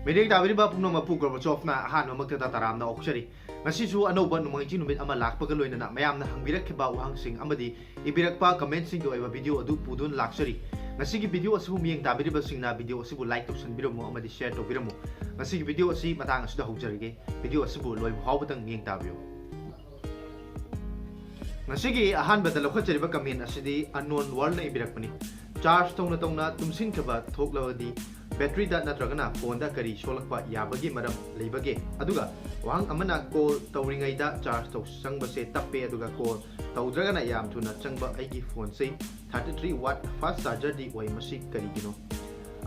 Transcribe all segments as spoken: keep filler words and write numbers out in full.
ꯃꯤꯠꯌꯦꯡ ꯇꯥꯕꯤꯔꯤꯕ ꯄꯨꯝꯅꯃꯛꯄꯨ ꯒꯣꯔꯕꯥꯆꯣꯚꯅ ꯑꯍꯥꯟꯕꯃꯛꯇꯗ ꯇꯔꯥꯝꯅ ꯑꯣꯛꯆꯔꯤ꯫ ꯉꯁꯤꯁꯨ ꯑꯅꯧꯕ ꯅꯣꯡꯃꯥꯏꯖꯤꯡ ꯅꯨꯃꯤꯠ ꯑꯃ ꯂꯥꯛꯄꯒ ꯂꯣꯏꯅꯅ ꯃꯌꯥꯝꯅ ꯍꯪꯕꯤꯔꯛꯈꯤꯕ ꯋꯥꯍꯪꯁꯤꯡ ꯑꯃꯗꯤ ꯏꯕꯤꯔꯛꯄ ꯀꯃꯦꯟꯁꯤꯡꯒꯤ ꯑꯣꯏꯕ ꯚꯤꯗꯤꯑꯣ ꯑꯗꯨ ꯄꯨꯗꯨꯅ ꯂꯥꯛꯆꯔꯤ꯫ ꯉꯁꯤꯒꯤ ꯚꯤꯗꯤꯑꯣ ꯑꯁꯤꯕꯨ ꯃꯤꯠꯌꯦꯡ ꯇꯥꯕꯤꯔꯤꯕꯁꯤꯡꯅ ꯚꯤꯗꯤꯑꯣ ꯑꯁꯤꯕꯨ ꯂꯥꯏꯛ ꯇꯧꯁꯟꯕꯤꯔꯝꯃꯨ ꯑꯃꯗꯤ ꯁꯤꯌꯔ ꯇꯧꯕꯤꯔꯝꯃꯨ꯫ ꯉꯁꯤꯒꯤ ꯚꯤꯗꯤꯑꯣ ꯑꯁꯤ ꯃꯇꯥꯡ ꯑꯁꯤꯗ ꯍꯧꯖꯔꯒꯦ꯫ ꯚꯤꯗꯤꯑꯣ ꯑꯁꯤꯕꯨ ꯂꯣꯏꯕ ꯐꯥꯎꯕꯗꯪ ꯃꯤꯠꯌꯦꯡ ꯇꯥꯕꯤꯌꯨ꯫ ꯉꯁꯤꯒꯤ ꯑꯍꯥꯟꯕꯗ ꯂꯧꯈꯠꯆꯔꯤꯕ ꯀꯃꯦꯟ ꯑꯁꯤꯗꯤ Unknown Worldꯅ ꯏꯕꯤꯔꯛꯄꯅꯤ꯫ ꯆꯥꯔꯖ ꯇꯧꯅ ꯇꯧꯅ ꯇꯨꯝꯁꯤꯟꯈꯤꯕ ꯊꯣꯛꯂꯕꯗꯤ ꯕꯦꯇ꯭ꯔꯤꯗ ꯅꯠꯇ꯭ꯔꯒꯅ ꯐꯣꯟꯗ ꯀꯔꯤ ꯁꯣꯛꯂꯛꯄ ꯌꯥꯕꯒꯤ ꯃꯔꯝ ꯂꯩꯕꯒꯦ? ꯑꯗꯨꯒ ꯋꯥꯍꯪ ꯑꯃꯅ, ꯀꯣꯜ ꯇꯧꯔꯤꯉꯩꯗ ꯆꯥꯔꯖ ꯇꯧ-, ꯆꯪꯕꯁꯦ ꯇꯞꯄꯦ, ꯑꯗꯨꯒ ꯀꯣꯜ ꯇꯧꯗ꯭ꯔꯒꯅ ꯌꯥꯝ ꯊꯨꯅ ꯆꯪꯕ ꯑꯩꯒꯤ ꯐꯣꯟꯁꯦ thirty three watt fast chargerꯗꯤ ꯑꯣꯏ, ꯃꯁꯤ ꯀꯔꯤꯒꯤꯅꯣ?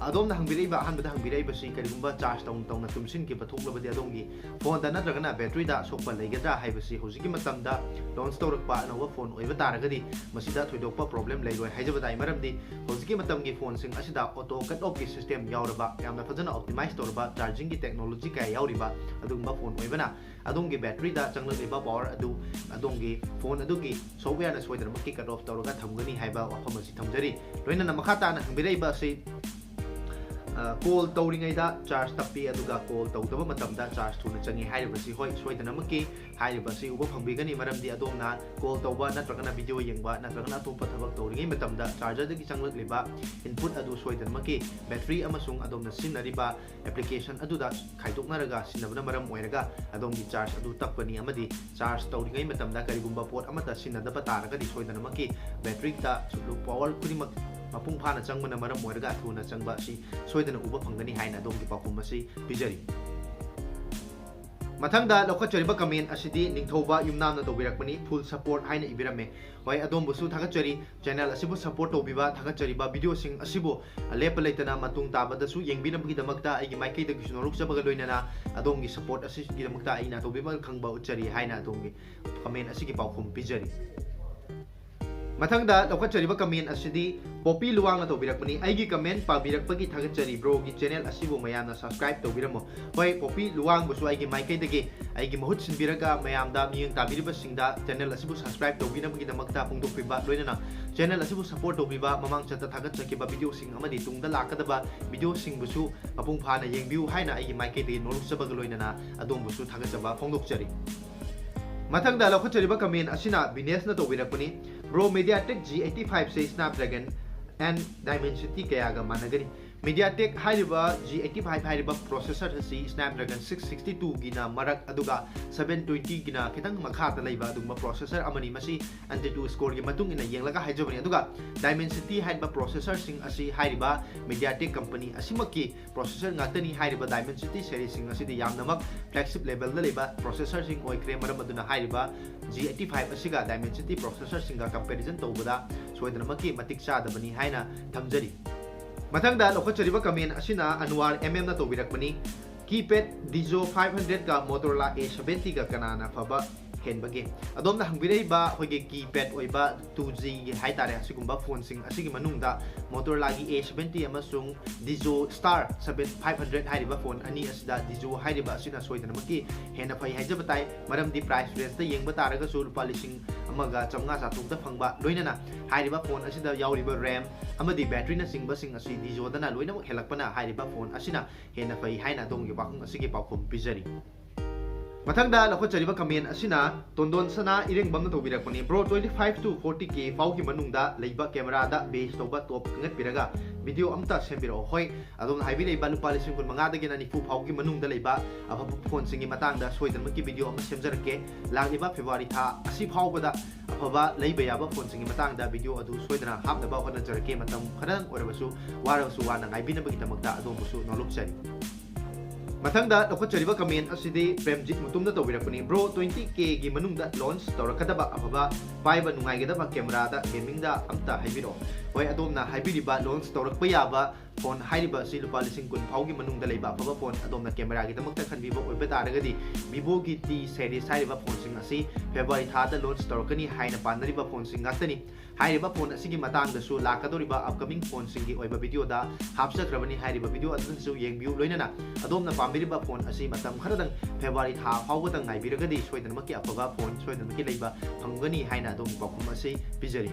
ꯑꯗꯣꯝꯅ ꯍꯪꯕꯤꯔꯛꯏꯕ, ꯑꯍꯥꯟꯕꯗ ꯍꯪꯕꯤꯔꯛꯏꯕꯁꯤ ꯀꯔꯤꯒꯨꯝꯕ ꯆꯥꯔꯖ ꯇꯧꯅ ꯇꯧꯅ ꯇꯨꯝꯁꯤꯟꯈꯤꯕ ꯊꯣꯛꯂꯕꯗꯤ ꯑꯗꯣꯝꯒꯤ ꯐꯣꯟꯗ ꯅꯠꯇ꯭ꯔꯒꯅ ꯕꯦꯇ꯭ꯔꯤꯗ ꯑꯁꯣꯛꯄ ꯂꯩꯒꯗ꯭ꯔꯥ ꯍꯥꯏꯕꯁꯤ ꯍꯧꯖꯤꯛꯀꯤ ꯃꯇꯝꯗ ꯂꯣꯟꯆ ꯇꯧꯔꯛꯄ ꯑꯅꯧꯕ ꯐꯣꯟ ꯑꯣꯏꯕ ꯇꯥꯔꯒꯗꯤ ꯃꯁꯤꯗ ꯊꯣꯏꯗꯣꯛꯄ ꯄ꯭ꯔꯣꯕ꯭ꯂꯦꯝ ꯂꯩꯔꯣꯏ ꯍꯥꯏꯖꯕ ꯇꯥꯏ꯫ ꯃꯔꯝꯗꯤ ꯍꯧꯖꯤꯛꯀꯤ ꯃꯇꯝꯒꯤ ꯐꯣꯟꯁꯤꯡ ꯑꯁꯤꯗ ꯑꯣꯇꯣ ꯀꯠ ꯑꯣꯐꯀꯤ ꯁꯤꯁꯇꯦꯝ ꯌꯥꯎꯔꯕ, ꯌꯥꯝꯅ ꯐꯖꯅ ꯑꯣꯞꯇꯤꯃꯥꯏꯁ ꯇꯧꯔꯕ ꯆꯥꯔꯖꯤꯡꯒꯤ ꯇꯦꯛꯅꯣꯂꯣꯖꯤ ꯀꯌꯥ ꯌꯥꯎꯔꯤꯕ ꯑꯗꯨꯒꯨꯝꯕ ꯐꯣꯟ ꯑꯣꯏꯕꯅ ꯑꯗꯣꯝꯒꯤ ꯕꯦꯇ꯭ꯔꯤꯗ ꯆꯪꯂꯛꯂꯤꯕ ꯄꯥꯋꯔ ꯑꯗꯨ ꯑꯗꯣꯝꯒꯤ ꯐꯣꯟ ꯑꯗꯨꯒꯤ ꯁꯣꯐꯋꯦꯌꯔꯅ ꯁꯣꯏꯗꯅꯃꯛꯀꯤ ꯀꯠ ꯑꯣꯐ ꯇꯧꯔꯒ ꯊꯝꯒꯅꯤ ꯍꯥꯏꯕ ꯋꯥꯐꯝ ꯑꯁꯤ ꯊꯝꯖꯔꯤ꯫ ꯂꯣꯏꯅꯅ ꯃꯈꯥ ꯇꯥꯅ ꯍꯪꯕꯤꯔꯛꯏꯕ ꯑꯁꯤ, ꯑ, ꯀꯣꯜ ꯇꯧꯔꯤꯉꯩꯗ ꯆꯥꯔꯖ ꯇꯞꯄꯤ, ꯑꯗꯨꯒ ꯀꯣꯜ ꯇꯧꯗꯕ ꯃꯇꯝꯗ ꯆꯥꯔꯖ ꯊꯨꯅ ꯆꯪꯉꯤ ꯍꯥꯏꯔꯤꯕꯁꯤ ꯍꯣꯏ, ꯁꯣꯏꯗꯅꯃꯛꯀꯤ ꯍꯥꯏꯔꯤꯕ ꯑꯁꯤ ꯎꯕ ꯐꯪꯕꯤꯒꯅꯤ꯫ ꯃꯔꯝꯗꯤ ꯑꯗꯣꯝꯅ ꯀꯣꯜ ꯇꯧꯕ ꯅꯠꯇ꯭ꯔꯒꯅ ꯚꯤꯗꯤꯑꯣ ꯌꯦꯡꯕ ꯅꯠꯇ꯭ꯔꯒꯅ ꯑꯇꯣꯞꯄ ꯊꯕꯛ ꯇꯧꯔꯤꯉꯩ ꯃꯇꯝꯗ ꯆꯥꯔꯖꯔꯗꯒꯤ ꯆꯪꯂꯛꯂꯤꯕ ꯏꯟꯄꯨꯠ ꯑꯗꯨ ꯁꯣꯏꯗꯅꯃꯛꯀꯤ ꯕꯦꯇ꯭ꯔꯤ ꯑꯃꯁꯨꯡ ꯑꯗꯣꯝꯅ ꯁꯤꯖꯤꯟꯅꯔꯤꯕ ꯑꯦꯄ꯭ꯂꯤꯀꯦꯁꯟ ꯑꯗꯨꯗ ꯈꯥꯏꯗꯣꯛꯅꯔꯒ ꯁꯤꯖꯤꯟꯅꯕꯅ ꯃꯔꯝ ꯑꯣꯏꯔꯒ ꯑꯗꯣꯝꯒꯤ ꯆꯥꯔꯖ ꯑꯗꯨ ꯇꯞꯀꯅꯤ, ꯑꯃꯗꯤ ꯆꯥꯔꯖ ꯇꯧꯔꯤꯉꯩ ꯃꯇꯝꯗ ꯀꯔꯤꯒꯨꯝꯕ ꯄꯣꯠ ꯑꯃꯠꯇ ꯁꯤꯖꯤꯟꯅꯗꯕ ꯇꯥꯔꯒꯗꯤ ꯁꯣꯏꯗꯅꯃꯛꯀꯤ ꯕꯦꯇ꯭ꯔꯤꯗ ꯄꯥꯋꯔ ꯈꯨꯗꯤꯡꯃꯛ ꯃꯄꯨꯡ ꯐꯥꯅ ꯆꯪꯕꯅ ꯃꯔꯝ ꯑꯣꯏꯔꯒ ꯊꯨꯅ ꯆꯪꯕ ꯑꯁꯤ ꯁꯣꯏꯗꯅ ꯎꯕ ꯐꯪꯒꯅꯤ ꯍꯥꯏꯅ ꯑꯗꯣꯝꯒꯤ ꯄꯥꯎꯈꯨꯝ ꯑꯁꯤ ꯄꯤꯖꯔꯤ꯫ ꯃꯊꯪꯗ ꯂꯧꯈꯠꯆꯔꯤꯕ ꯀꯃꯦꯟ ꯑꯁꯤꯗꯤ ꯅꯤꯡꯊꯧꯕ ꯌꯨꯝꯅꯥꯝꯅ ꯇꯧꯕꯤꯔꯛꯄꯅꯤ, full support ꯍꯥꯏꯅ ꯏꯕꯤꯔꯝꯃꯦ꯫ ꯍꯣꯏ, ꯑꯗꯣꯝꯕꯨꯁꯨ ꯊꯥꯒꯠꯆꯔꯤ꯫ ꯆꯦꯅꯦꯜ ꯑꯁꯤꯕꯨ ꯁꯄꯣꯔꯠ ꯇꯧꯕꯤꯕ, ꯊꯥꯒꯠꯆꯔꯤꯕ ꯚꯤꯗꯤꯑꯣꯁꯤꯡ ꯑꯁꯤꯕꯨ ꯂꯦꯞꯄ ꯂꯩꯇꯅ ꯃꯇꯨꯡ ꯇꯥꯕꯗꯁꯨ ꯌꯦꯡꯕꯤꯅꯕꯒꯤꯗꯃꯛꯇ ꯑꯩꯒꯤ ꯃꯥꯏꯀꯩꯗꯒꯤꯁꯨ ꯅꯣꯂꯨꯛꯆꯕꯒ ꯂꯣꯏꯅꯅ ꯑꯗꯣꯝꯒꯤ ꯁꯄꯣꯔꯠ ꯑꯁꯤꯒꯤꯗꯃꯛꯇ ꯑꯩꯅ ꯇꯧꯕꯤꯃꯜ ꯈꯪꯕ ꯎꯠꯆꯔꯤ ꯍꯥꯏꯅ ꯑꯗꯣꯝꯒꯤ ꯀꯃꯦꯟ ꯑꯁꯤꯒꯤ ꯄꯥꯎꯈꯨꯝ ꯄꯤꯖꯔꯤ꯫ ꯃꯊꯪꯗ ꯂꯧꯈꯠꯆꯔꯤꯕ comment ꯑꯁꯤꯗꯤ ꯄꯣꯄꯤ ꯂꯨꯋꯥꯡꯅ ꯇꯧꯕꯤꯔꯛꯄꯅꯤ꯫ "ꯑꯩꯒꯤ comment ꯄꯥꯕꯤꯔꯛꯄꯒꯤ ꯊꯥꯒꯠꯆꯔꯤ꯫ Broꯒꯤ channel ꯑꯁꯤꯕꯨ ꯃꯌꯥꯝꯅ subscribe ꯇꯧꯕꯤꯔꯝꯃꯣ꯫" ꯍꯣꯏ, ꯄꯣꯄꯤ ꯂꯨꯋꯥꯡꯕꯨꯁꯨ ꯑꯩꯒꯤ ꯃꯥꯏꯀꯩꯗꯒꯤ ꯑꯩꯒꯤ ꯃꯍꯨꯠ ꯁꯤꯟꯕꯤꯔꯒ ꯃꯌꯥꯝꯗ, ꯃꯤꯠꯌꯦꯡ ꯇꯥꯕꯤꯔꯤꯕꯁꯤꯡꯗ channel ꯑꯁꯤꯕꯨ subscribe ꯇꯧꯕꯤꯅꯕꯒꯤꯗꯃꯛꯇ ꯐꯣꯡꯗꯣꯛꯄꯤꯕ, ꯂꯣꯏꯅꯅ channel ꯑꯁꯤꯕꯨ support ꯇꯧꯕꯤꯕ, ꯃꯃꯥꯡ ꯆꯠꯇ ꯊꯥꯒꯠꯆꯈꯤꯕ videoꯁꯤꯡ ꯑꯃꯗꯤ ꯇꯨꯡꯗ ꯂꯥꯛꯀꯗꯕ videoꯁꯤꯡꯕꯨꯁꯨ ꯃꯄꯨꯡ ꯐꯥꯅ ꯌꯦꯡꯕꯤꯌꯨ ꯍꯥꯏꯅ ꯑꯩꯒꯤ ꯃꯥꯏꯀꯩꯗꯒꯤ ꯅꯣꯂꯨꯛꯆꯕꯒ ꯂꯣꯏꯅꯅ ꯑꯗꯣꯝꯕꯨꯁꯨ ꯊꯥꯒꯠꯆꯕ ꯐꯣꯡꯗꯣꯛꯆꯔꯤ꯫ ꯃꯊꯪꯗ ꯂꯧꯈꯠꯆꯔꯤꯕ comment ꯑꯁꯤꯅ ꯕꯤꯅꯦꯁꯅ ꯇꯧꯕꯤꯔꯛꯄꯅꯤ꯫ "Bro, MediaTek G eighty five say Snapdragon and Dimensity ꯀꯌꯥꯒ ꯃꯥꯟꯅꯒꯅꯤ?" MediaTek ꯍꯥꯏꯔꯤꯕ G eighty five ꯍꯥꯏꯔꯤꯕ processor ꯑꯁꯤ Snapdragon six sixty two ꯒꯤꯅ ꯃꯔꯛ, ꯑꯗꯨꯒ seven twenty ꯒꯤꯅ ꯈꯤꯇꯪ ꯃꯈꯥꯗ ꯂꯩꯕ ꯑꯗꯨꯒꯨꯝꯕ processor ꯑꯃꯅꯤ꯫ ꯃꯁꯤ AnTuTu score ꯒꯤ ꯃꯇꯨꯡ ꯏꯟꯅ ꯌꯦꯡꯂꯒ ꯍꯥꯏꯖꯕꯅꯤ꯫ ꯑꯗꯨꯒ Dimensity ꯍꯥꯏꯔꯤꯕ processor ꯁꯤꯡ ꯑꯁꯤ ꯍꯥꯏꯔꯤꯕ MediaTek company ꯑꯁꯤꯃꯛꯀꯤ processor ꯉꯥꯛꯇꯅꯤ꯫ ꯍꯥꯏꯔꯤꯕ Dimensity series ꯁꯤꯡ ꯑꯁꯤꯗꯤ ꯌꯥꯝꯅꯃꯛ flagship level ꯗ ꯂꯩꯕ processor ꯁꯤꯡ ꯑꯣꯏꯈ꯭ꯔꯦ꯫ ꯃꯔꯝ ꯑꯗꯨꯅ ꯍꯥꯏꯔꯤꯕ G eighty five ꯑꯁꯤꯒ Dimensity processor ꯁꯤꯡꯒ comparison ꯇꯧꯕꯗ ꯁꯣꯏꯗꯅꯃꯛꯀꯤ ꯃꯇꯤꯛ ꯆꯥꯗꯕꯅꯤ ꯍꯥꯏꯅ ꯊꯝꯖꯔꯤ꯫ ꯃꯊꯪꯗ ꯂꯧꯈꯠꯆꯔꯤꯕ comment ꯑꯁꯤꯅ ꯑꯅꯨꯋꯥꯔ M M ꯅ ꯇꯧꯕꯤꯔꯛꯄꯅꯤ꯫ "Keypad Dizou five hundred ꯀ Motorola A seventy ꯒ ꯀꯅꯥꯅ ꯐꯕ ꯍꯦꯟꯕꯒꯦ?" ꯑꯗꯣꯝꯅ ꯍꯪꯕꯤꯔꯛꯏꯕ ꯑꯩꯈꯣꯏꯒꯤ keypad ꯑꯣꯏꯕ two G ꯒꯤ ꯍꯥꯏꯇꯥꯔꯦ, ꯑꯁꯤꯒꯨꯝꯕ phone ꯁꯤꯡ ꯑꯁꯤꯒꯤ ꯃꯅꯨꯡꯗ Motorola ꯒꯤ A seventy ꯑꯃꯁꯨꯡ Dizou Star seven five hundred ꯍꯥꯏꯔꯤꯕ phone ꯑꯅꯤ ꯑꯁꯤꯗ Dizou ꯍꯥꯏꯔꯤꯕ ꯑꯁꯤꯅ ꯁꯣꯏꯗꯅꯃꯛꯀꯤ ꯍꯦꯟꯅ ꯐꯩ ꯍꯥꯏꯖꯕ ꯇꯥꯏ꯫ ꯃꯔꯝꯗꯤ price range ꯇ ꯌꯦꯡꯕ ꯇꯥꯔꯒꯁꯨ ꯂꯨꯄꯥ ꯂꯤꯁꯤꯡ ꯑꯃꯒ ꯆꯥꯝꯃꯉꯥ ꯆꯥꯇ꯭ꯔꯨꯛꯇ ꯐꯪꯕ, ꯂꯣꯏꯅꯅ ꯍꯥꯏꯔꯤꯕ phone ꯑꯁꯤꯗ ꯌꯥꯎꯔꯤꯕ RAM ꯑꯃꯗꯤ battery ꯅꯆꯤꯡꯕꯁꯤꯡ ꯑꯁꯤ Dizou ꯗꯅ ꯂꯣꯏꯅꯃꯛ ꯍꯦꯜꯂꯛꯄꯅ ꯍꯥꯏꯔꯤꯕ phone ꯑꯁꯤꯅ ꯍꯦꯟꯅ ꯐꯩ ꯍꯥꯏꯅ ꯑꯗꯣꯝꯒꯤ ꯋꯥꯍꯪ ꯑꯁꯤꯒꯤ ꯄꯥꯎꯈꯨꯝ ꯄꯤꯖꯔꯤ꯫ ꯃꯊꯪꯗ ꯂꯧꯈꯠꯆꯔꯤꯕ comment ꯑꯁꯤꯅ ꯇꯣꯟꯗꯣꯟ ꯁꯅꯥ ꯏꯔꯦꯡꯕꯝꯅ ꯇꯧꯕꯤꯔꯛꯄꯅꯤ꯫ "Bro, twenty five to forty K ꯐꯥꯎꯒꯤ ꯃꯅꯨꯡꯗ ꯂꯩꯕ camera ꯗ base ꯇꯧꯕ top ꯈꯪꯒꯠꯄꯤꯔꯒ video ꯑꯝꯇ ꯁꯦꯝꯕꯤꯔꯛꯑꯣ꯫" ꯍꯣꯏ, ꯑꯗꯣꯝꯅ ꯍꯥꯏꯕꯤꯔꯛꯏꯕ ꯂꯨꯄꯥ ꯂꯤꯁꯤꯡ ꯀꯨꯟ ꯃꯉꯥꯗꯒꯤꯅ ꯅꯤꯐꯨ ꯐꯥꯎꯒꯤ ꯃꯅꯨꯡꯗ ꯂꯩꯕ ꯑꯐꯕ phone ꯁꯤꯡꯒꯤ ꯃꯇꯥꯡꯗ ꯁꯣꯏꯗꯅꯃꯛꯀꯤ video ꯑꯃ ꯁꯦꯝꯖꯔꯛꯀꯦ꯫ ꯂꯥꯛꯂꯤꯕ February ꯊꯥ ꯑꯁꯤ ꯐꯥꯎꯕꯗ ꯑꯐꯕ ꯂꯩꯕ ꯌꯥꯕ phone ꯁꯤꯡꯒꯤ ꯃꯇꯥꯡꯗ video ꯑꯗꯨ ꯁꯣꯏꯗꯅ ꯍꯥꯞꯅꯕ ꯍꯣꯠꯅꯖꯔꯛꯀꯦ꯫ ꯃꯇꯝ ꯈꯔꯗꯪ ꯑꯣꯏꯔꯕꯁꯨ, ꯋꯥꯔꯕꯁꯨ ꯋꯥꯅ ꯉꯥꯏꯕꯤꯅꯕꯒꯤꯗꯃꯛꯇ ꯑꯗꯣꯝꯕꯨꯁꯨ ꯅꯣꯂꯨꯛꯆꯔꯤ꯫ ꯃꯊꯪꯗ ꯂꯧꯈꯠꯆꯔꯤꯕ comment ꯑꯁꯤꯗꯤ ꯄ꯭ꯔꯦꯝꯖꯤꯠ ꯃꯨꯇꯨꯝꯅ ꯇꯧꯕꯤꯔꯛꯄꯅꯤ꯫ "Bro, twenty K ꯒꯤ ꯃꯅꯨꯡꯗ launch ꯇꯧꯔꯛꯀꯗꯕ ꯑꯐꯕ ꯄꯥꯏꯕ ꯅꯨꯡꯉꯥꯏꯒꯗꯕ camera ꯗ gaming ꯗ ꯑꯝꯇ ꯍꯥꯏꯕꯤꯔꯛꯑꯣ꯫" ꯍꯣꯏ, ꯑꯗꯣꯝꯅ ꯍꯥꯏꯕꯤꯔꯤꯕ launch ꯇꯧꯔꯛꯄ ꯌꯥꯕ ꯐꯣꯟ ꯍꯥꯏꯔꯤꯕ ꯑꯁꯤ ꯂꯨꯄꯥ ꯂꯤꯁꯤꯡ ꯀꯨꯟ ꯐꯥꯎꯒꯤ ꯃꯅꯨꯡꯗ ꯂꯩꯕ ꯑꯐꯕ ꯐꯣꯟ ꯑꯗꯣꯝꯅ ꯀꯦꯃꯦꯔꯥꯒꯤꯗꯃꯛꯇ ꯈꯟꯕꯤꯕ ꯑꯣꯏꯕ ꯇꯥꯔꯒꯗꯤ Vivoꯒꯤ T series ꯍꯥꯏꯔꯤꯕ ꯐꯣꯟꯁꯤꯡ ꯑꯁꯤ February ꯊꯥꯗ launch ꯇꯧꯔꯛꯀꯅꯤ ꯍꯥꯏꯅ ꯄꯥꯅꯔꯤꯕ ꯐꯣꯟꯁꯤꯡ ꯉꯥꯛꯇꯅꯤ꯫ ꯍꯥꯏꯔꯤꯕ ꯐꯣꯟ ꯑꯁꯤꯒꯤ ꯃꯇꯥꯡꯗꯁꯨ ꯂꯥꯛꯀꯗꯧꯔꯤꯕ upcoming ꯐꯣꯟꯁꯤꯡꯒꯤ ꯑꯣꯏꯕ videoꯗ ꯍꯥꯞꯆꯈ꯭ꯔꯕꯅꯤ꯫ ꯍꯥꯏꯔꯤꯕ video ꯑꯗꯨꯁꯨ ꯌꯦꯡꯕꯤꯌꯨ꯫ ꯂꯣꯏꯅꯅ ꯑꯗꯣꯝꯅ ꯄꯥꯝꯕꯤꯔꯤꯕ ꯐꯣꯟ ꯑꯁꯤ ꯃꯇꯝ ꯈꯔꯗꯪ February ꯊꯥ ꯐꯥꯎꯕꯗꯪ ꯉꯥꯏꯕꯤꯔꯒꯗꯤ ꯁꯣꯏꯗꯅꯃꯛꯀꯤ ꯑꯐꯕ ꯐꯣꯟ ꯁꯣꯏꯗꯅꯃꯛꯀꯤ ꯂꯩꯕ ꯐꯪꯒꯅꯤ ꯍꯥꯏꯅ ꯑꯗꯣꯝꯒꯤ ꯄꯥꯎꯈꯨꯝ ꯑꯁꯤ ꯄꯤꯖꯔꯤ꯫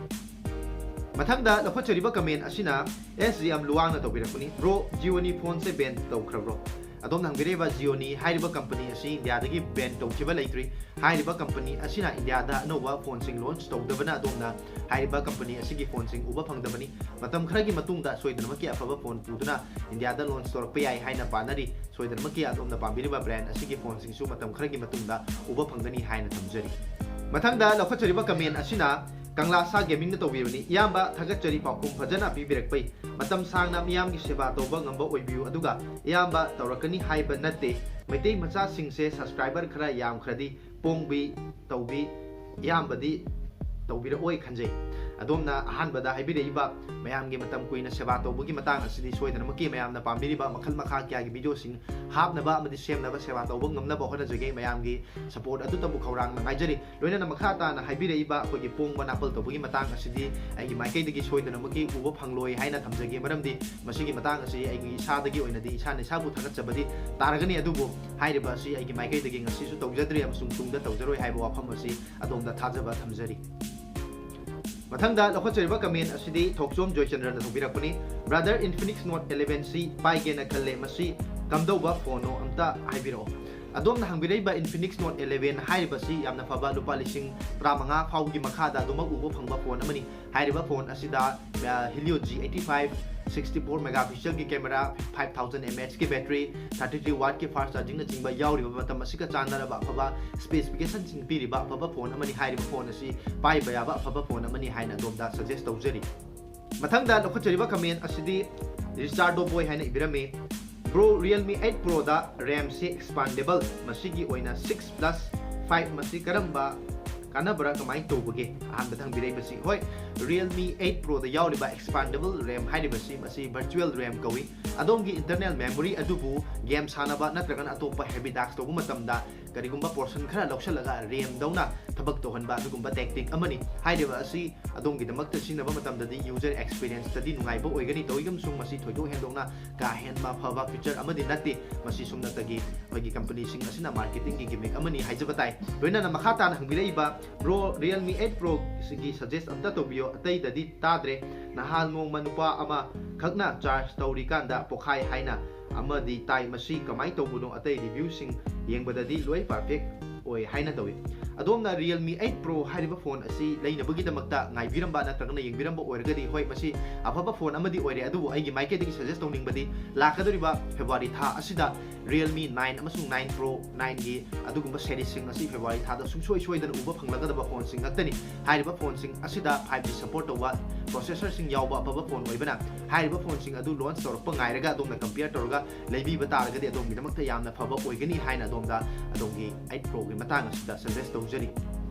ꯃꯊꯪꯗ ꯂꯧꯈꯠꯆꯔꯤꯕ comment ꯑꯁꯤꯅ S G M ꯂꯨꯋꯥꯡꯅ ꯇꯧꯕꯤꯔꯛꯄꯅꯤ꯫ Bro, Jioꯅꯤ ꯐꯣꯟꯁꯦ ban ꯇꯧꯈ꯭ꯔꯕ꯭ꯔꯣ? ꯑꯗꯣꯝꯅ ꯍꯪꯕꯤꯔꯤꯕ Jioꯅꯤ ꯍꯥꯏꯔꯤꯕ company ꯑꯁꯤ ꯏꯟꯗꯤꯌꯥꯗꯒꯤ ban ꯇꯧꯈꯤꯕ ꯂꯩꯇ꯭ꯔꯤ꯫ ꯍꯥꯏꯔꯤꯕ company ꯑꯁꯤꯅ ꯏꯟꯗꯤꯌꯥꯗ ꯑꯅꯧꯕ ꯐꯣꯟꯁꯤꯡ launch ꯇꯧꯗꯕꯅ ꯑꯗꯣꯝꯅ ꯍꯥꯏꯔꯤꯕ company ꯑꯁꯤꯒꯤ ꯐꯣꯟꯁꯤꯡ ꯎꯕ ꯐꯪꯗꯕꯅꯤ꯫ ꯃꯇꯝ ꯈꯔꯒꯤ ꯃꯇꯨꯡꯗ ꯁꯣꯏꯗꯅꯃꯛꯀꯤ ꯑꯐꯕ ꯐꯣꯟ ꯄꯨꯗꯨꯅ ꯏꯟꯗꯤꯌꯥꯗ launch ꯇꯧꯔꯛꯄ ꯌꯥꯏ ꯍꯥꯏꯅ ꯄꯥꯅꯔꯤ꯫ ꯁꯣꯏꯗꯅꯃꯛꯀꯤ ꯑꯗꯣꯝꯅ ꯄꯥꯝꯕꯤꯔꯤꯕ brand ꯑꯁꯤꯒꯤ ꯐꯣꯟꯁꯤꯡꯁꯨ ꯃꯇꯝ ꯈꯔꯒꯤ ꯃꯇꯨꯡꯗ ꯎꯕ ꯐꯪꯒꯅꯤ ꯍꯥꯏꯅ ꯊꯝꯖꯔꯤ꯫ ꯃꯊꯪꯗ ꯂꯧꯈꯠꯆꯔꯤꯕ comment ꯑꯁꯤꯅ ꯀꯪꯂꯥꯁꯥ Gamingꯅ ꯇꯧꯕꯤꯕꯅꯤ꯫ ꯏꯌꯥꯝꯕ, ꯊꯥꯒꯠꯆꯔꯤ ꯄꯥꯎꯈꯨꯝ ꯐꯖꯅ ꯄꯤꯕꯤꯔꯛꯄꯩ꯫ ꯃꯇꯝ ꯁꯥꯡꯅ ꯃꯤꯌꯥꯝꯒꯤ ꯁꯦꯕꯥ ꯇꯧꯕ ꯉꯝꯕ ꯑꯣꯏꯕꯤꯌꯨ, ꯑꯗꯨꯒ ꯏꯌꯥꯝꯕ ꯇꯧꯔꯛꯀꯅꯤ ꯍꯥꯏꯕ ꯅꯠꯇꯦ꯫ ꯃꯩꯇꯩ ꯃꯆꯥꯁꯤꯡꯁꯦ subscriber ꯈꯔ ꯌꯥꯝꯈ꯭ꯔꯗꯤ ꯄꯣꯡꯕꯤ ꯇꯧꯕꯤ, ꯏꯌꯥꯝꯕꯗꯤ ꯇꯧꯕꯤꯔꯛꯑꯣꯏ ꯈꯟꯖꯩ꯫ ꯑꯗꯣꯝꯅ ꯑꯍꯥꯟꯕꯗ ꯍꯥꯏꯕꯤꯔꯛꯏꯕ ꯃꯌꯥꯝꯒꯤ ꯃꯇꯝ ꯀꯨꯏꯅ ꯁꯦꯕꯥ ꯇꯧꯕꯒꯤ ꯃꯇꯥꯡ ꯑꯁꯤꯗꯤ ꯁꯣꯏꯗꯅꯃꯛꯀꯤ ꯃꯌꯥꯝꯅ ꯄꯥꯝꯕꯤꯔꯤꯕ ꯃꯈꯜ ꯃꯈꯥ ꯀꯌꯥꯒꯤ videoꯁꯤꯡ ꯍꯥꯞꯅꯕ ꯑꯃꯗꯤ ꯁꯦꯝꯅꯕ, ꯁꯦꯕꯥ ꯇꯧꯕ ꯉꯝꯅꯕ ꯍꯣꯠꯅꯖꯒꯦ꯫ ꯃꯌꯥꯝꯒꯤ support ꯑꯗꯨꯇꯕꯨ ꯈꯧꯔꯥꯡꯅ ꯉꯥꯏꯖꯔꯤ꯫ ꯂꯣꯏꯅꯅ ꯃꯈꯥ ꯇꯥꯅ ꯍꯥꯏꯕꯤꯔꯛꯏꯕ ꯑꯩꯈꯣꯏꯒꯤ ꯄꯣꯡꯕ ꯅꯥꯄꯜ ꯇꯧꯕꯒꯤ ꯃꯇꯥꯡ ꯑꯁꯤꯗꯤ ꯑꯩꯒꯤ ꯃꯥꯏꯀꯩꯗꯒꯤ ꯁꯣꯏꯗꯅꯃꯛꯀꯤ ꯎꯕ ꯐꯪꯂꯣꯏ ꯍꯥꯏꯅ ꯊꯝꯖꯒꯦ, ꯃꯔꯝꯗꯤ ꯃꯁꯤꯒꯤ ꯃꯇꯥꯡ ꯑꯁꯤ ꯑꯩꯒꯤ ꯏꯁꯥꯗꯒꯤ ꯑꯣꯏꯅꯗꯤ ꯏꯁꯥꯅ ꯏꯁꯥꯕꯨ ꯊꯥꯒꯠꯆꯕꯗꯤ ꯇꯥꯔꯒꯅꯤ, ꯑꯗꯨꯕꯨ ꯍꯥꯏꯔꯤꯕ ꯑꯁꯤ ꯑꯩꯒꯤ ꯃꯥꯏꯀꯩꯗꯒꯤ ꯉꯁꯤꯁꯨ ꯇꯧꯖꯗ꯭ꯔꯤ ꯑꯃꯁꯨꯡ ꯇꯨꯡꯗ ꯇꯧꯖꯔꯣꯏ ꯍꯥꯏꯕ ꯋꯥꯐꯝ ꯑꯁꯤ ꯑꯗꯣꯝꯗ ꯊꯥꯖꯕ ꯊꯝꯖꯔꯤ꯫ ꯃꯊꯪꯗ ꯂꯧꯈꯠꯆꯔꯤꯕ comment ꯑꯁꯤꯗꯤ ꯊꯣꯛꯆꯣꯝ ꯖꯣꯏꯆꯟꯗ꯭ꯔꯅ ꯇꯧꯕꯤꯔꯛꯄꯅꯤ꯫ Brother, Infinix Note eleven C ꯄꯥꯏꯒꯦꯅ ꯈꯜꯂꯦ, ꯃꯁꯤ ꯀꯝꯗꯧꯕ ꯐꯣꯟꯅꯣ ꯑꯝꯇ ꯍꯥꯏꯕꯤꯔꯛꯑꯣ꯫ ꯑꯗꯣꯝꯅ ꯍꯪꯕꯤꯔꯛꯏꯕ Infinix Note eleven ꯍꯥꯏꯔꯤꯕꯁꯤ ꯌꯥꯝꯅ ꯐꯕ ꯂꯨꯄꯥ ꯂꯤꯁꯤꯡ ꯇꯔꯥꯃꯉꯥ ꯐꯥꯎꯒꯤ ꯃꯈꯥꯗ ꯑꯗꯨꯃꯛ ꯎꯕ ꯐꯪꯕ ꯐꯣꯟ ꯑꯃꯅꯤ꯫ ꯍꯥꯏꯔꯤꯕ ꯐꯣꯟ ꯑꯁꯤꯗ, ꯑ, Helio G eighty five, sixty four megapixelꯒꯤ camera, five thousand mAhꯀꯤ battery, thirty three wattꯀꯤ fast chargingꯅꯆꯤꯡꯕ ꯌꯥꯎꯔꯤꯕ ꯃꯇꯝ ꯑꯁꯤꯒ ꯆꯥꯟꯅꯔꯕ ꯑꯐꯕ specificationꯁꯤꯡ ꯄꯤꯔꯤꯕ ꯑꯐꯕ ꯐꯣꯟ ꯑꯃꯅꯤ꯫ ꯍꯥꯏꯔꯤꯕ ꯐꯣꯟ ꯑꯁꯤ ꯄꯥꯏꯕ ꯌꯥꯕ ꯑꯐꯕ ꯐꯣꯟ ꯑꯃꯅꯤ ꯍꯥꯏꯅ ꯑꯗꯣꯝꯗ suggest ꯇꯧꯖꯔꯤ꯫ ꯃꯊꯪꯗ ꯂꯧꯈꯠꯆꯔꯤꯕ comment ꯑꯁꯤꯗꯤ ꯔꯤꯆꯥꯔꯗꯣ ꯕꯣꯏ ꯍꯥꯏꯅ ꯏꯕꯤꯔꯝꯃꯤ꯫ Bro, Realme eight Proꯗ RAMꯁꯦ expandable, ꯃꯁꯤꯒꯤ ꯑꯣꯏꯅ six plus five ꯃꯁꯤ ꯀꯔꯝꯕ ꯀꯥꯟꯅꯕ꯭ꯔꯥ, ꯀꯃꯥꯏꯅ ꯇꯧꯕꯒꯦ? ꯑꯍꯥꯟꯕꯗ ꯍꯪꯕꯤꯔꯛꯏꯕꯁꯤ, ꯍꯣꯏ, Realme eight Pro ꯗ ꯌꯥꯎꯔꯤꯕ expandable RAM ꯍꯥꯏꯔꯤꯕꯁꯤ ꯃꯁꯤ virtual RAM ꯀꯧꯏ꯫ ꯑꯗꯣꯝꯒꯤ internal memory ꯑꯗꯨꯕꯨ game ꯁꯥꯟꯅꯕ ꯅꯠꯇ꯭ꯔꯒꯅ ꯑꯇꯣꯞꯄ heavy task ꯇꯧꯕ ꯃꯇꯝꯗ ꯀꯔꯤꯒꯨꯝꯕ portion ꯈꯔ ꯂꯧꯁꯤꯜꯂꯒ RAM ꯗꯧꯅ ꯊꯕꯛ ꯇꯧꯍꯟꯕ ꯑꯗꯨꯒꯨꯝꯕ tactic ꯑꯃꯅꯤ꯫ ꯍꯥꯏꯔꯤꯕ ꯑꯁꯤ ꯑꯗꯣꯝꯒꯤꯗꯃꯛꯇ ꯁꯤꯖꯤꯟꯅꯕ ꯃꯇꯝꯗꯗꯤ user experience ꯇꯗꯤ ꯅꯨꯡꯉꯥꯏꯕ ꯑꯣꯏꯒꯅꯤ꯫ ꯇꯧꯏꯒꯨꯝꯁꯨꯡ ꯃꯁꯤ ꯊꯣꯏꯗꯣꯛ ꯍꯦꯟꯗꯣꯛꯅ ꯀꯥ ꯍꯦꯟꯕ ꯐꯕ feature ꯑꯃꯗꯤ ꯅꯠꯇꯦ꯫ ꯃꯁꯤ ꯁꯨꯞꯅꯇꯒꯤ ꯑꯩꯈꯣꯏꯒꯤ company ꯁꯤꯡ ꯑꯁꯤꯅ marketing ꯒꯤ gimmick ꯑꯃꯅꯤ ꯍꯥꯏꯖꯕ ꯇꯥꯏ꯫ ꯂꯣꯏꯅꯅ ꯃꯈꯥ ꯇꯥꯅ ꯍꯪꯕꯤꯔꯛꯏꯕ, "Bro, Realme eight Pro ꯁꯤꯒꯤ suggest ꯑꯝꯇ ꯇꯧꯕꯤꯌꯣ, ꯑꯇꯩꯗꯗꯤ ꯇꯥꯗ꯭ꯔꯦ꯫ ꯅꯍꯥꯟ ꯅꯣꯡꯃ ꯅꯨꯄꯥ ꯑꯃꯈꯛꯅ charge ꯇꯧꯔꯤꯀꯥꯟꯗ ꯄꯣꯈꯥꯏ ꯍꯥꯏꯅ ꯑꯃꯗꯤ ꯇꯥꯏ꯫ ꯃꯁꯤ ꯀꯃꯥꯏꯅ ꯇꯧꯕꯅꯣ? ꯑꯇꯩ review ꯁꯤꯡ ꯌꯦꯡꯕꯗꯗꯤ ꯂꯣꯏ perfect ꯑꯣꯏ" ꯍꯥꯏꯅ ꯇꯧꯏ꯫ ꯑꯗꯣꯝꯅ Realme eight Pro ꯍꯥꯏꯔꯤꯕ phone ꯑꯁꯤ ꯂꯩꯅꯕꯒꯤꯗꯃꯛꯇ ꯉꯥꯏꯕꯤꯔꯝꯕ ꯅꯠꯇ꯭ꯔꯒꯅ ꯌꯦꯡꯕꯤꯔꯝꯕ ꯑꯣꯏꯔꯒꯗꯤ, ꯍꯣꯏ, ꯃꯁꯤ ꯑꯐꯕ phone ꯑꯃꯗꯤ ꯑꯣꯏꯔꯦ, ꯑꯗꯨꯕꯨ ꯑꯩꯒꯤ ꯃꯥꯏꯀꯩꯗꯒꯤ suggest ꯇꯧꯅꯤꯡꯕꯗꯤ, ꯂꯥꯛꯀꯗꯧꯔꯤꯕ February ꯊꯥ ꯑꯁꯤꯗ Realme nine ꯑꯃꯁꯨꯡ nine Pro, nine ꯒꯤ ꯑꯗꯨꯒꯨꯝꯕ series ꯁꯤꯡ ꯑꯁꯤ February ꯊꯥꯗ ꯁꯨꯡꯁꯣꯏ ꯁꯣꯏꯗꯅ ꯎꯕ ꯐꯪꯂꯒꯗꯕ phone ꯁꯤꯡ ꯉꯥꯛꯇꯅꯤ꯫ ꯍꯥꯏꯔꯤꯕ phone ꯁꯤꯡ ꯑꯁꯤꯗ five G support ꯇꯧꯕ processor ꯁꯤꯡ ꯌꯥꯎꯕ ꯑꯐꯕ phone ꯑꯣꯏꯕꯅ, ꯍꯥꯏꯔꯤꯕ phone ꯁꯤꯡ ꯑꯗꯨ launch ꯇꯧꯔꯛꯄ ꯉꯥꯏꯔꯒ ꯑꯗꯣꯝꯅ compare ꯇꯧꯔꯒ ꯂꯩꯕꯤꯕ ꯇꯥꯔꯒꯗꯤ ꯑꯗꯣꯝꯒꯤꯗꯃꯛꯇ ꯌꯥꯝꯅ ꯐꯕ ꯑꯣꯏꯒꯅꯤ ꯍꯥꯏꯅ ꯑꯗꯣꯝꯗ ꯑꯗꯣꯝꯒꯤ eight Pro ꯒꯤ ꯃꯇꯥꯡ ꯑꯁꯤꯗ suggest ꯇꯧꯖꯔꯤ꯫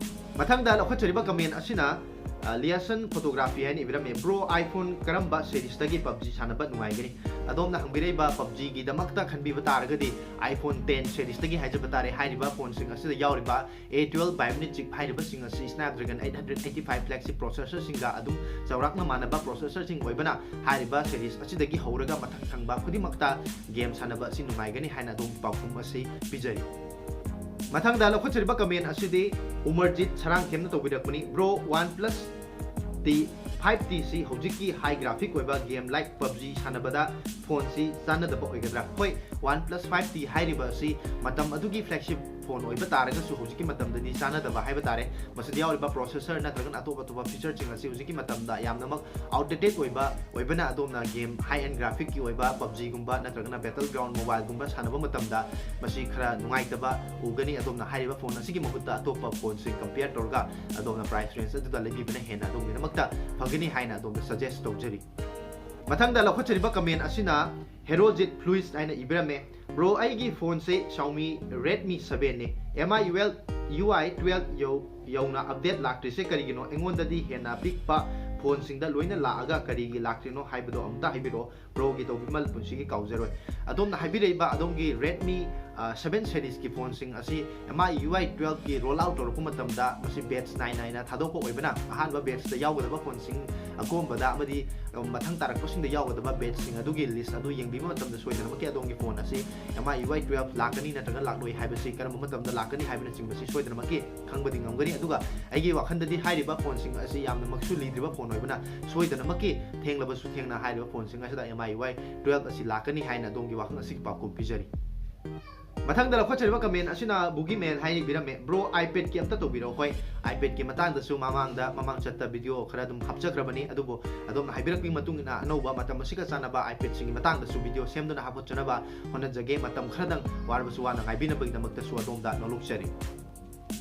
ꯃꯊꯪꯗ ꯂꯧꯈꯠꯆꯔꯤꯕ comment ꯑꯁꯤꯅ, ꯑ, Liason Photography ꯍꯥꯏꯅ ꯏꯕꯤꯔꯝꯃꯤ, "Bro, iPhone ꯀꯔꯝꯕ series ꯇꯒꯤ PUBG ꯁꯥꯟꯅꯕ ꯅꯨꯡꯉꯥꯏꯒꯅꯤ?" ꯑꯗꯣꯝꯅ ꯍꯪꯕꯤꯔꯛꯏꯕ PUBG ꯒꯤꯗꯃꯛꯇ ꯈꯟꯕꯤꯕ ꯇꯥꯔꯒꯗꯤ iPhone ten series ꯇꯒꯤ ꯍꯥꯏꯖꯕ ꯇꯥꯔꯦ꯫ ꯍꯥꯏꯔꯤꯕ phone ꯁꯤꯡ ꯑꯁꯤꯗ ꯌꯥꯎꯔꯤꯕ A twelve Bionic chip ꯍꯥꯏꯔꯤꯕꯁꯤꯡ ꯑꯁꯤ Snapdragon eight hundred eighty five flagship processor ꯁꯤꯡꯒ ꯑꯗꯨꯝ ꯆꯥꯎꯔꯥꯛꯅ ꯃꯥꯟꯅꯕ processor ꯁꯤꯡ ꯑꯣꯏꯕꯅ, ꯍꯥꯏꯔꯤꯕ series ꯑꯁꯤꯗꯒꯤ ꯍꯧꯔꯒ ꯃꯊꯪ ꯊꯪꯕ ꯈꯨꯗꯤꯡꯃꯛꯇ game ꯁꯥꯟꯅꯕ ꯑꯁꯤ ꯅꯨꯡꯉꯥꯏꯒꯅꯤ ꯍꯥꯏꯅ ꯑꯗꯣꯝ ꯄꯥꯎꯈꯨꯝ ꯑꯁꯤ ꯄꯤꯖꯔꯤ꯫ ꯃꯊꯪꯗ ꯂꯧꯈꯠꯆꯔꯤꯕ comment ꯑꯁꯤꯗꯤ ꯎꯃꯔꯖꯤꯠ ꯁꯔꯥꯡꯊꯦꯝꯅ ꯇꯧꯕꯤꯔꯛꯄꯅꯤ꯫ "Bro, OnePlus T five T ꯁꯤ ꯍꯧꯖꯤꯛꯀꯤ high graphic ꯑꯣꯏꯕ game like PUBG ꯁꯥꯟꯅꯕꯗ phone ꯁꯤ ꯆꯥꯟꯅꯗꯕ ꯑꯣꯏꯒꯗ꯭ꯔꯥ?" ꯍꯣꯏ, OnePlus five T ꯍꯥꯏꯔꯤꯕ ꯑꯁꯤ ꯃꯇꯝ ꯑꯗꯨꯒꯤ flagship phone ꯑꯣꯏꯕ ꯇꯥꯔꯒꯁꯨ ꯍꯧꯖꯤꯛꯀꯤ ꯃꯇꯝꯗꯗꯤ ꯆꯥꯟꯅꯗꯕ ꯍꯥꯏꯕ ꯇꯥꯔꯦ꯫ ꯃꯁꯤꯗ ꯌꯥꯎꯔꯤꯕ processor ꯅꯠꯇ꯭ꯔꯒꯅ ꯑꯇꯣꯞ ꯑꯇꯣꯞꯄ feature ꯁꯤꯡ ꯑꯁꯤ ꯍꯧꯖꯤꯛꯀꯤ ꯃꯇꯝꯗ ꯌꯥꯝꯅꯃꯛ outdated ꯑꯣꯏꯕ ꯑꯣꯏꯕꯅ, ꯑꯗꯣꯝꯅ game high end graphic ꯀꯤ ꯑꯣꯏꯕ PUBG ꯒꯨꯝꯕ ꯅꯠꯇ꯭ꯔꯒꯅ Battleground Mobile ꯒꯨꯝꯕ ꯁꯥꯟꯅꯕ ꯃꯇꯝꯗ ꯃꯁꯤ ꯈꯔ ꯅꯨꯡꯉꯥꯏꯇꯕ ꯎꯒꯅꯤ꯫ ꯑꯗꯣꯝꯅ ꯍꯥꯏꯔꯤꯕ phone ꯑꯁꯤꯒꯤ ꯃꯍꯨꯠꯇ ꯑꯇꯣꯞꯄ phone ꯁꯤꯡ compare ꯇꯧꯔꯒ ꯑꯗꯣꯝꯅ price range ꯑꯗꯨꯗ ꯂꯩꯕꯤꯕꯅ ꯍꯦꯟꯅ ꯑꯗꯣꯝꯒꯤꯗꯃꯛꯇ ꯐꯒꯅꯤ ꯍꯥꯏꯅ ꯑꯗꯣꯝꯗ suggest ꯇꯧꯖꯔꯤ꯫ ꯃꯊꯪꯗ ꯂꯧꯈꯠꯆꯔꯤꯕ comment ꯑꯁꯤꯅ Herojit Fluids ꯍꯥꯏꯅ ꯏꯕꯤꯔꯝꯃꯦ꯫ Bro, ꯑꯩꯒꯤ ꯐꯣꯟꯁꯦ Xiaomi Redmi seven ꯅꯦ꯫ MIUI twelve ꯌꯧ ꯌꯧꯅ ꯑꯞꯗꯦꯠ ꯂꯥꯛꯇ꯭ꯔꯤꯁꯦ ꯀꯔꯤꯒꯤꯅꯣ? ꯑꯩꯉꯣꯟꯗꯗꯤ ꯍꯦꯟꯅ ꯄꯤꯛꯄ ꯐꯣꯟꯁꯤꯡꯗ ꯂꯣꯏꯅ ꯂꯥꯛꯑꯒ ꯀꯔꯤꯒꯤ ꯂꯥꯛꯇ꯭ꯔꯤꯅꯣ ꯍꯥꯏꯕꯗꯣ ꯑꯃꯨꯛꯇ ꯍꯥꯏꯕꯤꯔꯛꯑꯣ꯫ Bro ꯒꯤ ꯇꯧꯕꯤꯃꯜ ꯄꯨꯟꯁꯤꯒꯤ ꯀꯥꯎꯖꯔꯣꯏ꯫ ꯑꯗꯣꯝꯅ ꯍꯥꯏꯕꯤꯔꯛꯏꯕ ꯑꯗꯣꯝꯒꯤ Redmi seven series ꯀꯤ ꯐꯣꯟꯁꯤꯡ ꯑꯁꯤ MIUI twelve ꯀꯤ roll out ꯇꯧꯔꯛꯄ ꯃꯇꯝꯗ ꯃꯁꯤ batch ꯅꯥꯏ ꯅꯥꯏꯅ ꯊꯥꯗꯣꯛꯄ ꯑꯣꯏꯕꯅ, ꯑꯍꯥꯟꯕ batch ꯇ ꯌꯥꯎꯒꯗꯕ ꯐꯣꯟꯁꯤꯡ ꯑꯀꯣꯝꯕꯗ ꯑꯃꯗꯤ ꯃꯊꯪ ꯇꯥꯔꯛꯄꯁꯤꯡꯗ ꯌꯥꯎꯒꯗꯕ batch ꯁꯤꯡ ꯑꯗꯨꯒꯤ list ꯑꯗꯨ ꯌꯦꯡꯕꯤꯕ ꯃꯇꯝꯗ ꯁꯣꯏꯗꯅꯃꯛꯀꯤ ꯑꯗꯣꯝꯒꯤ ꯐꯣꯟ ꯑꯁꯤ MIUI twelve ꯂꯥꯛꯀꯅꯤ ꯅꯠꯇ꯭ꯔꯒ ꯂꯥꯛꯂꯣꯏ ꯍꯥꯏꯕꯁꯤ, ꯀꯔꯝꯕ ꯃꯇꯝꯗ ꯂꯥꯛꯀꯅꯤ ꯍꯥꯏꯕꯅꯆꯤꯡꯕꯁꯤ ꯁꯣꯏꯗꯅꯃꯛꯀꯤ ꯈꯪꯕꯗꯤ ꯉꯝꯒꯅꯤ꯫ ꯑꯗꯨꯒ ꯑꯩꯒꯤ ꯋꯥꯈꯜꯗꯗꯤ ꯍꯥꯏꯔꯤꯕ ꯐꯣꯟꯁꯤꯡ ꯑꯁꯤ ꯌꯥꯝꯅꯃꯛꯁꯨ ꯂꯤꯗ꯭ꯔꯤꯕ ꯐꯣꯟ ꯑꯣꯏꯕꯅ ꯁꯣꯏꯗꯅꯃꯛꯀꯤ ꯊꯦꯡꯂꯕꯁꯨ ꯊꯦꯡꯅ ꯍꯥꯏꯔꯤꯕ ꯐꯣꯟꯁꯤꯡ ꯑꯁꯤꯗ MIUI twelve ꯑꯁꯤ ꯂꯥꯛꯀꯅꯤ ꯍꯥꯏꯅ ꯑꯗꯣꯝꯒꯤ ꯋꯥꯈꯜ ꯑꯁꯤꯒꯤ ꯄꯥꯎꯈꯨꯝ ꯄꯤꯖꯔꯤ꯫ ꯃꯊꯪꯗ ꯂꯧꯈꯠꯆꯔꯤꯕ comment ꯑꯁꯤꯅ Boogeyman ꯍꯥꯏꯅ ꯏꯕꯤꯔꯝꯃꯦ, "Bro, iPad ꯀꯤ ꯑꯝꯇ ꯇꯧꯕꯤꯔꯛꯑꯣ꯫" ꯍꯣꯏ, iPad ꯀꯤ ꯃꯇꯥꯡꯗꯁꯨ ꯃꯃꯥꯡꯗ, ꯃꯃꯥꯡ ꯆꯠꯇ video ꯈꯔ ꯑꯗꯨꯝ ꯍꯥꯞꯆꯈ꯭ꯔꯕꯅꯤ, ꯑꯗꯨꯕꯨ ꯑꯗꯣꯝꯅ ꯍꯥꯏꯕꯤꯔꯛꯄꯒꯤ ꯃꯇꯨꯡ ꯏꯟꯅ ꯑꯅꯧꯕ ꯃꯇꯝ ꯑꯁꯤꯒ ꯆꯥꯟꯅꯕ iPad ꯁꯤꯡꯒꯤ ꯃꯇꯥꯡꯗꯁꯨ video ꯁꯦꯝꯗꯨꯅ ꯍꯥꯞꯀꯠꯆꯅꯕ ꯍꯣꯠꯅꯖꯒꯦ꯫ ꯃꯇꯝ ꯈꯔꯗꯪ ꯋꯥꯔꯕꯁꯨ ꯋꯥꯅ ꯉꯥꯏꯕꯤꯅꯕꯒꯤꯗꯃꯛꯇꯁꯨ ꯑꯗꯣꯝꯗ ꯅꯣꯂꯨꯛꯆꯔꯤ꯫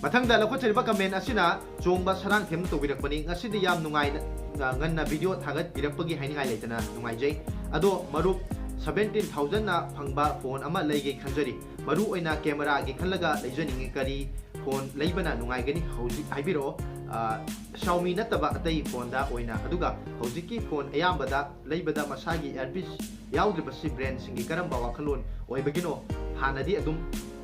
ꯃꯊꯪꯗ ꯂꯧꯈꯠꯆꯔꯤꯕ comment ꯑꯁꯤꯅ ꯆꯣꯡꯕ ꯁꯔꯥꯡꯊꯦꯝꯅ ꯇꯧꯕꯤꯔꯛꯄꯅꯤ꯫ "ꯉꯁꯤꯗꯤ ꯌꯥꯝ ꯅꯨꯡꯉꯥꯏꯅ, ꯑ, ꯉꯟꯅ video ꯊꯥꯒꯠꯄꯤꯔꯛꯄꯒꯤ ꯍꯥꯏꯅꯤꯡꯉꯥꯏ ꯂꯩꯇꯅ ꯅꯨꯡꯉꯥꯏꯖꯩ꯫ ꯑꯗꯣ ꯃꯔꯨꯞ, seventeen thousand ꯅ ꯐꯪꯕ ꯐꯣꯟ ꯑꯃ ꯂꯩꯒꯦ ꯈꯟꯖꯔꯤ꯫ ꯃꯔꯨ ꯑꯣꯏꯅ camera ꯒꯤ ꯈꯜꯂꯒ ꯂꯩꯖꯅꯤꯡꯉꯤ꯫ ꯀꯔꯤ ꯐꯣꯟ ꯂꯩꯕꯅ ꯅꯨꯡꯉꯥꯏꯒꯅꯤ? ꯍꯧꯖꯤꯛ ꯍꯥꯏꯕꯤꯔꯛꯑꯣ꯫ ꯑ, Xiaomi ꯅꯠꯇꯕ ꯑꯇꯩ ꯐꯣꯟꯗ ꯑꯣꯏꯅ꯫ ꯑꯗꯨꯒ ꯍꯧꯖꯤꯛꯀꯤ ꯐꯣꯟ ꯑꯌꯥꯝꯕꯗ ꯂꯩꯕꯗ ꯃꯁꯥꯒꯤ earpiece ꯌꯥꯎꯗ꯭ꯔꯤꯕꯁꯤ brand ꯁꯤꯡꯒꯤ ꯀꯔꯝꯕ ꯋꯥꯈꯜꯂꯣꯟ ꯑꯣꯏꯕꯒꯤꯅꯣ? ꯍꯥꯟꯅꯗꯤ ꯑꯗꯨꯝ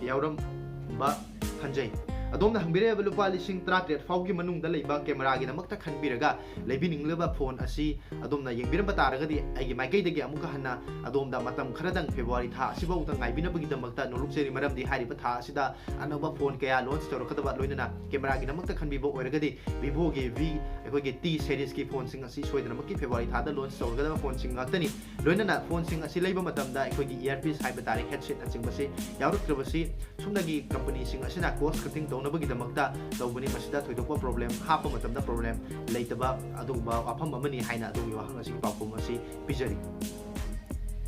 ꯌꯥꯎꯔꯝꯕ ꯈꯟꯖꯩ꯫ ꯑꯗꯣꯝꯅ ꯍꯪꯕꯤꯔꯛꯂꯤꯕ ꯂꯨꯄꯥ ꯂꯤꯁꯤꯡ ꯇꯔꯥꯇꯔꯦꯠ ꯐꯥꯎꯒꯤ ꯃꯅꯨꯡꯗ ꯂꯩꯕ camera ꯒꯤꯗꯃꯛꯇ ꯈꯟꯕꯤꯔꯒ ꯂꯩꯕꯤꯅꯤꯡꯂꯤꯕ ꯐꯣꯟ ꯑꯁꯤ ꯑꯗꯣꯝꯅ ꯌꯦꯡꯕꯤꯔꯝꯕ ꯇꯥꯔꯒꯗꯤ ꯑꯩꯒꯤ ꯃꯥꯏꯀꯩꯗꯒꯤ ꯑꯃꯨꯛꯀ ꯍꯟꯅ ꯑꯗꯣꯝꯗ ꯃꯇꯝ ꯈꯔꯗꯪ February ꯊꯥ ꯑꯁꯤꯐꯥꯎꯗ ꯉꯥꯏꯕꯤꯅꯕꯒꯤꯗꯃꯛꯇ ꯅꯣꯂꯨꯛꯆꯔꯤ꯫ ꯃꯔꯝꯗꯤ ꯍꯥꯏꯔꯤꯕ ꯊꯥ ꯑꯁꯤꯗ ꯑꯅꯧꯕ ꯐꯣꯟ ꯀꯌꯥ launch ꯇꯧꯔꯛꯀꯗꯕ, ꯂꯣꯏꯅꯅ camera ꯒꯤꯗꯃꯛꯇ ꯈꯟꯕꯤꯕ ꯑꯣꯏꯔꯒꯗꯤ Vivo ꯒꯤ V, ꯑꯩꯈꯣꯏꯒꯤ T series ꯀꯤ ꯐꯣꯟꯁꯤꯡ ꯑꯁꯤ ꯁꯣꯏꯗꯅꯃꯛꯀꯤ February ꯊꯥꯗ launch ꯇꯧꯔꯒꯗꯕ ꯐꯣꯟꯁꯤꯡ ꯉꯥꯛꯇꯅꯤ꯫ ꯂꯣꯏꯅꯅ ꯐꯣꯟꯁꯤꯡ ꯑꯁꯤ ꯂꯩꯕ ꯃꯇꯝꯗ ꯑꯩꯈꯣꯏꯒꯤ earpiece ꯍꯥꯏꯕ ꯇꯥꯔꯦ, headset ꯅꯆꯤꯡꯕꯁꯤ ꯌꯥꯎꯔꯛꯇ꯭ꯔꯕꯁꯤ ꯁꯨꯞꯅꯒꯤ company ꯁꯤꯡ ꯑꯁꯤꯅ cost cutting ꯇꯧꯅꯕꯒꯤꯗꯃꯛꯇ ꯇꯧꯕꯅꯤ꯫ ꯃꯁꯤꯗ ꯊꯣꯏꯗꯣꯛꯄ problem, ꯍꯥꯞꯄ ꯃꯇꯝꯗ problem ꯂꯩꯇꯕ ꯑꯗꯨꯒꯨꯝꯕ ꯋꯥꯐꯝ ꯑꯃꯅꯤ ꯍꯥꯏꯅ ꯑꯗꯣꯝꯒꯤ ꯋꯥꯍꯪ ꯑꯁꯤꯒꯤ ꯄꯥꯎꯈꯨꯝ ꯑꯁꯤ ꯄꯤꯖꯔꯤ꯫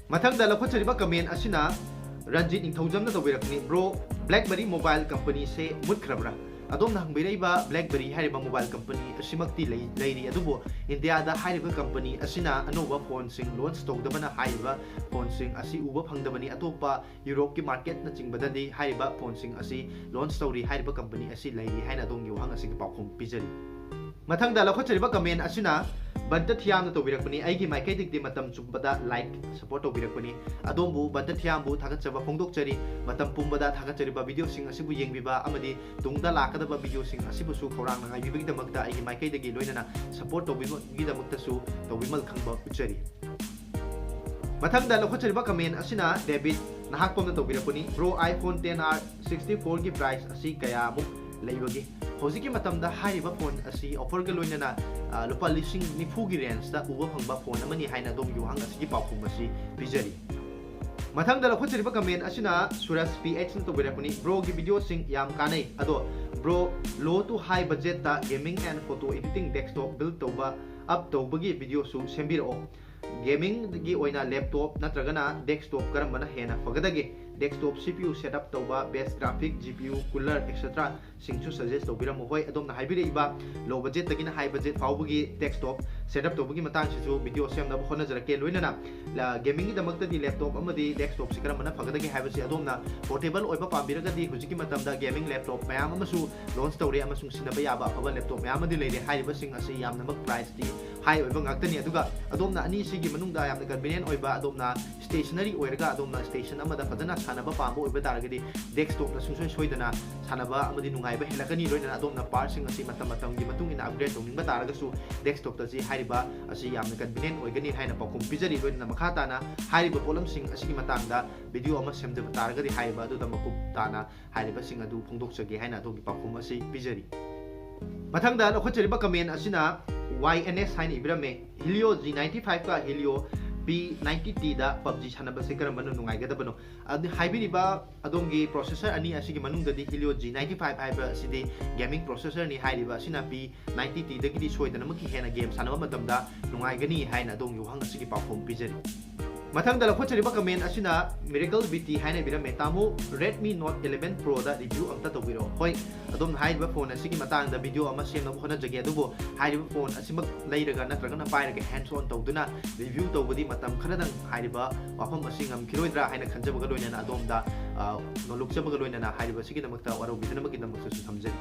ꯃꯊꯪꯗ ꯂꯧꯈꯠꯆꯔꯤꯕ comment ꯑꯁꯤꯅ Ranjit ꯅꯤꯡꯊꯧꯖꯝꯅ ꯇꯧꯕꯤꯔꯛꯄꯅꯤ꯫ "Bro, BlackBerry mobile company ꯁꯦ ꯃꯨꯠꯈ꯭ꯔꯕ꯭ꯔꯥ?" ꯑꯗꯣꯝꯅ ꯍꯪꯕꯤꯔꯛꯏꯕ BlackBerry ꯍꯥꯏꯔꯤꯕ mobile company ꯑꯁꯤꯃꯛꯇꯤ ꯂꯩ-, ꯂꯩꯔꯤ, ꯑꯗꯨꯕꯨ ꯏꯟꯗꯤꯌꯥꯗ ꯍꯥꯏꯔꯤꯕ company ꯑꯁꯤꯅ ꯑꯅꯧꯕ phoneꯁꯤꯡ launch ꯇꯧꯗꯕꯅ ꯍꯥꯏꯔꯤꯕ phoneꯁꯤꯡ ꯑꯁꯤ ꯎꯕ ꯐꯪꯗꯕꯅꯤ꯫ ꯑꯇꯣꯞꯄ ꯌꯨꯔꯣꯞꯀꯤ marketꯅꯆꯤꯡꯕꯗꯗꯤ ꯍꯥꯏꯔꯤꯕ phoneꯁꯤꯡ ꯑꯁꯤ launch ꯇꯧꯔꯤ, ꯍꯥꯏꯔꯤꯕ company ꯑꯁꯤ ꯂꯩꯔꯤ ꯍꯥꯏꯅ ꯑꯗꯣꯝꯒꯤ ꯋꯥꯍꯪ ꯑꯁꯤꯒꯤ ꯄꯥꯎꯈꯨꯝ ꯄꯤꯖꯔꯤ꯫ ꯃꯊꯪꯗ ꯂꯧꯈꯠꯆꯔꯤꯕ comment ꯑꯁꯤꯅ ꯕꯟꯇ ꯊꯤꯌꯥꯝꯅ ꯇꯧꯕꯤꯔꯛꯄꯅꯤ꯫ ꯑꯩꯒꯤ ꯃꯥꯏꯀꯩꯗꯒꯤꯗꯤ ꯃꯇꯝ ꯆꯨꯞꯄꯗ like support ꯇꯧꯕꯤꯔꯛꯄꯅꯤ꯫ ꯑꯗꯣꯝꯕꯨ ꯕꯟꯇ ꯊꯤꯌꯥꯝꯕꯨ ꯊꯥꯒꯠꯆꯕ ꯐꯣꯡꯗꯣꯛꯆꯔꯤ꯫ ꯃꯇꯝ ꯄꯨꯝꯕꯗ ꯊꯥꯒꯠꯆꯔꯤꯕ videoꯁꯤꯡ ꯑꯁꯤꯕꯨ ꯌꯦꯡꯕꯤꯕ ꯑꯃꯗꯤ ꯇꯨꯡꯗ ꯂꯥꯛꯀꯗꯕ videoꯁꯤꯡ ꯑꯁꯤꯕꯨꯁꯨ ꯈꯧꯔꯥꯡꯅ ꯉꯥꯏꯕꯤꯕꯒꯤꯗꯃꯛꯇ ꯑꯩꯒꯤ ꯃꯥꯏꯀꯩꯗꯒꯤ ꯂꯣꯏꯅꯅ support ꯇꯧꯕꯤꯕꯒꯤꯗꯃꯛꯇꯁꯨ ꯇꯧꯕꯤꯃꯜ ꯈꯪꯕ ꯎꯠꯆꯔꯤ꯫ ꯃꯊꯪꯗ ꯂꯧꯈꯠꯆꯔꯤꯕ comment ꯑꯁꯤꯅ ꯗꯦꯕꯤꯠ ꯅꯍꯥꯛꯄꯝꯅ ꯇꯧꯕꯤꯔꯛꯄꯅꯤ꯫ Bro, iPhone ten R sixty fourꯒꯤ price ꯑꯁꯤ ꯀꯌꯥꯃꯨꯛ ꯂꯩꯕꯒꯦ? ꯍꯧꯖꯤꯛꯀꯤ ꯃꯇꯝꯗ ꯍꯥꯏꯔꯤꯕ phone ꯑꯁꯤ offerꯒ ꯂꯣꯏꯅꯅ, ꯑ, ꯂꯨꯄꯥ ꯂꯤꯁꯤꯡ ꯅꯤꯐꯨꯒꯤ rangeꯇ ꯎꯕ ꯐꯪꯕ phone ꯑꯃꯅꯤ ꯍꯥꯏꯅ ꯑꯗꯣꯝꯒꯤ ꯋꯥꯍꯪ ꯑꯁꯤꯒꯤ ꯄꯥꯎꯈꯨꯝ ꯑꯁꯤ ꯄꯤꯖꯔꯤ꯫ ꯃꯊꯪꯗ ꯂꯧꯈꯠꯆꯔꯤꯕ comment ꯑꯁꯤꯅ ꯁꯨꯔꯖ PHꯅ ꯇꯧꯕꯤꯔꯛꯄꯅꯤ꯫ Broꯒꯤ videoꯁꯤꯡ ꯌꯥꯝ ꯀꯥꯟꯅꯩ, ꯑꯗꯣ bro, low to high budgetꯇ gaming and photo editing desktop build ꯇꯧꯕ, up ꯇꯧꯕꯒꯤ videoꯁꯨ ꯁꯦꯝꯕꯤꯔꯛꯑꯣ꯫ Gamingꯒꯤ ꯑꯣꯏꯅ laptop ꯅꯠꯇ꯭ꯔꯒꯅ desktop ꯀꯔꯝꯕꯅ ꯍꯦꯟꯅ ꯐꯒꯗꯒꯦ? Desktop CPU setup ꯇꯧꯕ, best graphic, GPU, cooler, etcetera ꯁꯤꯡꯁꯨ suggest ꯇꯧꯕꯤꯔꯝꯃꯨ꯫ ꯍꯣꯏ, ꯑꯗꯣꯝꯅ ꯍꯥꯏꯕꯤꯔꯛꯏꯕ low budgetꯇꯒꯤꯅ high budget ꯐꯥꯎꯕꯒꯤ desktop setup ꯇꯧꯕꯒꯤ ꯃꯇꯥꯡꯁꯤꯁꯨ video ꯁꯦꯝꯅꯕ ꯍꯣꯠꯅꯖꯔꯛꯀꯦ꯫ ꯂꯣꯏꯅꯅ, ꯂ-, gamingꯒꯤꯗꯃꯛꯇꯗꯤ laptop ꯑꯃꯗꯤ desktopꯁꯤ ꯀꯔꯝꯕꯅ ꯐꯒꯗꯒꯦ ꯍꯥꯏꯕꯁꯤ ꯑꯗꯣꯝꯅ portable ꯑꯣꯏꯕ ꯄꯥꯝꯕꯤꯔꯒꯗꯤ ꯍꯧꯖꯤꯛꯀꯤ ꯃꯇꯝꯗ gaming laptop ꯃꯌꯥꯝ ꯑꯃꯁꯨ launch ꯇꯧꯔꯦ ꯑꯃꯁꯨꯡ ꯁꯤꯟꯅꯕ ꯌꯥꯕ ꯑꯐꯕ laptop ꯃꯌꯥꯝ ꯑꯃꯗꯤ ꯂꯩꯔꯦ꯫ ꯍꯥꯏꯔꯤꯕꯁꯤꯡ ꯑꯁꯤ ꯌꯥꯝꯅꯃꯛ priceꯇꯤ high ꯑꯣꯏꯕ ꯉꯥꯛꯇꯅꯤ꯫ ꯑꯗꯨꯒ ꯑꯗꯣꯝꯅ ꯑꯅꯤꯁꯤꯒꯤ ꯃꯅꯨꯡꯗ ꯌꯥꯝꯅ convenient ꯑꯣꯏꯕ, ꯑꯗꯣꯝꯅ stationary ꯑꯣꯏꯔꯒ ꯑꯗꯣꯝꯅ station ꯑꯃꯗ ꯐꯖꯅ ꯁꯥꯟꯅꯕ ꯄꯥꯝꯕ ꯑꯣꯏꯕ ꯇꯥꯔꯒꯗꯤ desktopꯅ ꯁꯨꯡꯁꯣꯏ ꯁꯣꯏꯗꯅ ꯁꯥꯟꯅꯕ ꯑꯃꯗꯤ ꯅꯨꯡꯉꯥꯏꯕ ꯍꯦꯜꯂꯛꯀꯅꯤ꯫ ꯂꯣꯏꯅꯅ ꯑꯗꯣꯝꯅ partꯁꯤꯡ ꯑꯁꯤ ꯃꯇꯝ ꯃꯇꯝꯒꯤ ꯃꯇꯨꯡ ꯏꯟꯅ upgrade ꯇꯧꯅꯤꯡꯕ ꯇꯥꯔꯒꯁꯨ desktopꯇ ꯁꯤ ꯍꯥꯏꯔꯤꯕ ꯑꯁꯤ ꯌꯥꯝꯅ convenient ꯑꯣꯏꯒꯅꯤ ꯍꯥꯏꯅ ꯄꯥꯎꯈꯨꯝ ꯄꯤꯖꯔꯤ꯫ ꯂꯣꯏꯅꯅ ꯃꯈꯥ ꯇꯥꯅ ꯍꯥꯏꯔꯤꯕ ꯄꯣꯠꯂꯝꯁꯤꯡ ꯑꯁꯤꯒꯤ ꯃꯇꯥꯡꯗ video ꯑꯃ ꯁꯦꯝꯖꯕ ꯇꯥꯔꯒꯗꯤ ꯍꯥꯏꯔꯤꯕ ꯑꯗꯨꯗ ꯃꯀꯨꯞ ꯇꯥꯅ ꯍꯥꯏꯔꯤꯕꯁꯤꯡ ꯑꯗꯨ ꯐꯣꯡꯗꯣꯛꯆꯒꯦ ꯍꯥꯏꯅ ꯑꯗꯣꯝꯒꯤ ꯄꯥꯎꯈꯨꯝ ꯑꯁꯤ ꯄꯤꯖꯔꯤ꯫ ꯃꯊꯪꯗ ꯂꯧꯈꯠꯆꯔꯤꯕ comment ꯑꯁꯤꯅ YNS ꯍꯥꯏꯅ ꯏꯕꯤꯔꯝꯃꯦ꯫ Helio G ninety five ꯀ Helio P ninety T ꯗ PUBG ꯁꯥꯟꯅꯕꯁꯦ ꯀꯔꯝꯕꯅ ꯅꯨꯡꯉꯥꯏꯒꯗꯕꯅꯣ? ꯑꯗꯨ ꯍꯥꯏꯕꯤꯔꯤꯕ ꯑꯗꯣꯝꯒꯤ processor ꯑꯅꯤ ꯑꯁꯤꯒꯤ ꯃꯅꯨꯡꯗꯗꯤ Helio G ninety five ꯍꯥꯏꯕ ꯑꯁꯤꯗꯤ gaming processorꯅꯤ꯫ ꯍꯥꯏꯔꯤꯕ ꯑꯁꯤꯅ P ninety T ꯗꯒꯤꯗꯤ ꯁꯣꯏꯗꯅꯃꯛꯀꯤ ꯍꯦꯟꯅ game ꯁꯥꯟꯅꯕ ꯃꯇꯝꯗ ꯅꯨꯡꯉꯥꯏꯒꯅꯤ ꯍꯥꯏꯅ ꯑꯗꯣꯝꯒꯤ ꯋꯥꯍꯪ ꯑꯁꯤꯒꯤ ꯄꯥꯎꯈꯨꯝ ꯄꯤꯖꯔꯤ꯫ ꯃꯊꯪꯗ ꯂꯧꯈꯠꯆꯔꯤꯕ comment ꯑꯁꯤꯅ Miracle B T ꯍꯥꯏꯅ ꯏꯕꯤꯔꯝꯃꯦ, "ꯇꯥꯃꯣ, Redmi Note eleven Pro ꯗ review ꯑꯝꯇ ꯇꯧꯕꯤꯔꯛꯑꯣ꯫" ꯍꯣꯏ, ꯑꯗꯣꯝꯅ ꯍꯥꯏꯔꯤꯕ phone ꯑꯁꯤꯒꯤ ꯃꯇꯥꯡꯗ video ꯑꯃ ꯁꯦꯝꯅꯕ ꯍꯣꯠꯅꯖꯒꯦ, ꯑꯗꯨꯕꯨ ꯍꯥꯏꯔꯤꯕ phone ꯑꯁꯤꯃꯛ ꯂꯩꯔꯒ ꯅꯠꯇ꯭ꯔꯒꯅ ꯄꯥꯏꯔꯒ hands on ꯇꯧꯗꯨꯅ review ꯇꯧꯕꯗꯤ ꯃꯇꯝ ꯈꯔꯗꯪ ꯍꯥꯏꯔꯤꯕ ꯋꯥꯐꯝ ꯑꯁꯤ ꯉꯝꯈꯤꯔꯣꯏꯗ꯭ꯔꯥ ꯍꯥꯏꯅ ꯈꯟꯖꯕꯒ ꯂꯣꯏꯅꯅ ꯑꯗꯣꯝꯗ, ꯑ, ꯅꯣꯂꯨꯛꯆꯕꯒ ꯂꯣꯏꯅꯅ ꯍꯥꯏꯔꯤꯕ ꯑꯁꯤꯒꯤꯗꯃꯛꯇ ꯋꯥꯔꯧꯕꯤꯗꯅꯕꯒꯤꯗꯃꯛꯇꯁꯨ ꯊꯝꯖꯔꯤ꯫